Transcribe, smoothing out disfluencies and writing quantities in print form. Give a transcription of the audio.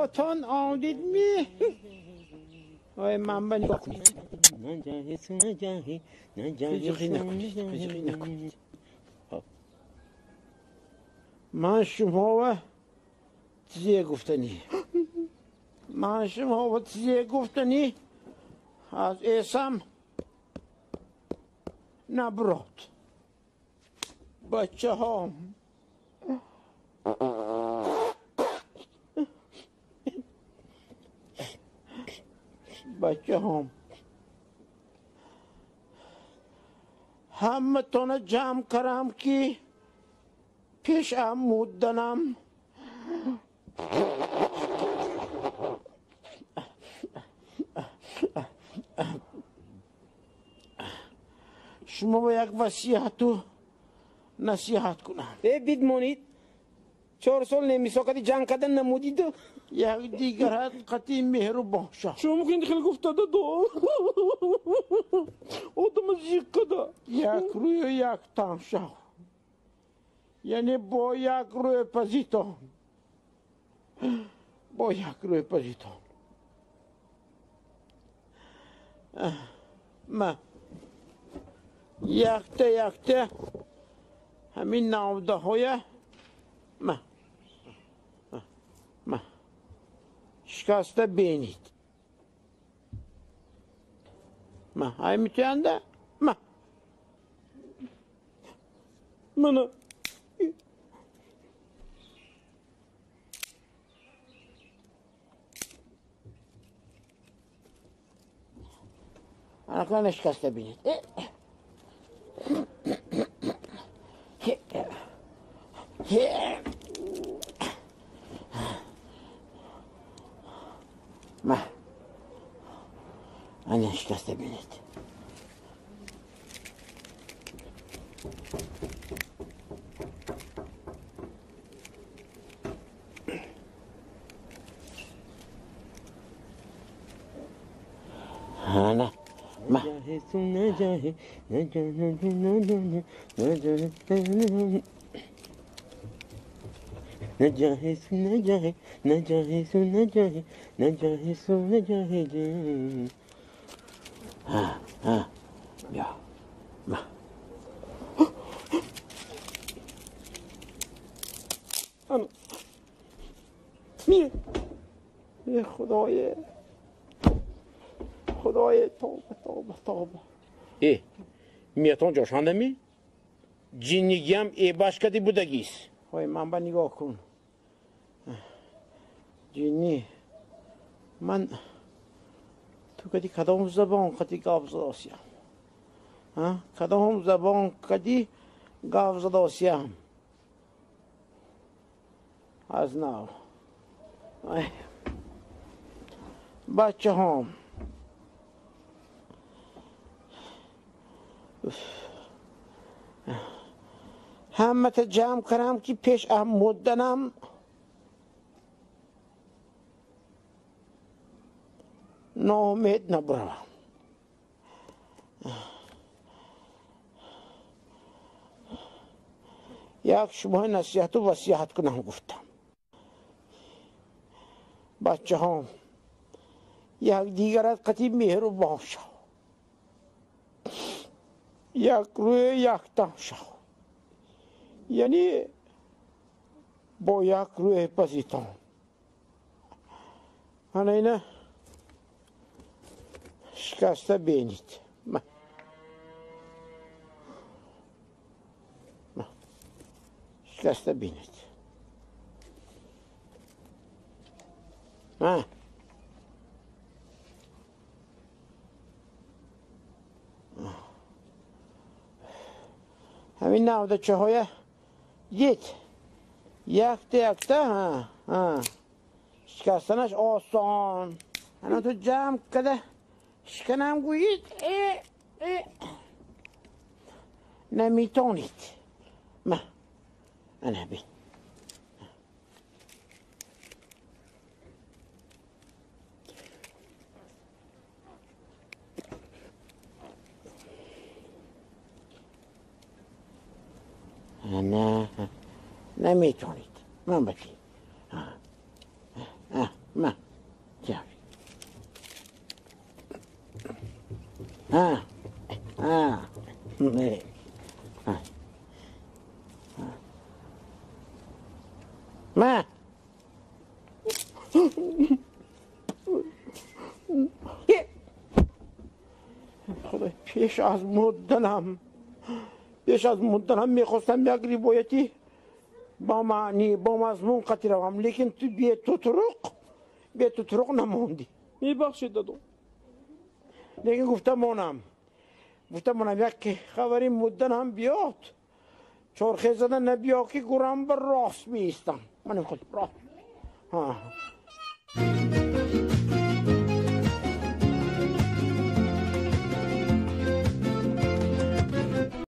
Миётон омдид ми? Ой, манба нигоҳ кунед. Қиҷиқӣ накунед, қиҷиқӣ накунед. Ман шумова чизе гуфтанӣ. Ман шумова чизе гуфтанӣ аз эсам набурод. Бачаҳом. Бачаҳом. Ҳаматона ҷамъ карам ки пешам мудданам. Шумо ба як васиҳату насиҳат кунам. Э, бидмонид. 4 сол немисо кади ҷанг кардан намудиду. Як дигарат қатъи меҳрубон шав. Шумо мумкин хеле гуфта дадо. Одама зиқ када. Як рӯю як тан шав. Яъне бо як рӯй пазитон. Бо як рӯй пазитон. Ма якта якта ҳамин навдаҳоя ма ма шикаста бинед. Ма ай митоянда ма мана Анакана шикаста бинед. Ма ана шикаста бинед. Ана ма न जाहे न जाहे न जाहे न जाहे न जाहे सो न जाहे। بیا ما انا میه. خدای خدای توبه توبه توبه. Э, миятон ҷошандами? Ҷиннигиам эбашкади будагис. Ой, манба нигоҳ кун. Ҷинни, ман ту кади кадом забон қади гап задосиям? Кадом забон кади гап задосиям? Аз нав. Бачаҳом. Ҳамата ҷамъ карам ки пеш ам мудданам. Ноумед набуравам. Як шумои насиҳату васиҳат кунам гуфтам. Бачаҳом, якдигарат қатъи меҳрубон шав. Як рӯи яктан шав. Яъне бо як рӯи пазитон. Ана ина шикаста бинед. Ма шикаста бинед. Ма ҳамин навдачаҳоя дид. Якта якта шикастанаш осон. Ана ту ҷамъ када шиканам гӯед наметонед. Ма ана бин. Ана наметонед. Ман бати. Ҳа. Ҳа. Не. Ҳа. Ма. Худой, пеш аз мурданам мехостам як ривояти бо маъни, бо мазмун қатӣ равам, лекин ту бетутруқ намондӣ. Мебахшед, дадо. Лекин гуфта монам як хабари мурданам биёд, чорхез зада набиё ки гурам ба рост меистам. Ман худ рост. Ҳа.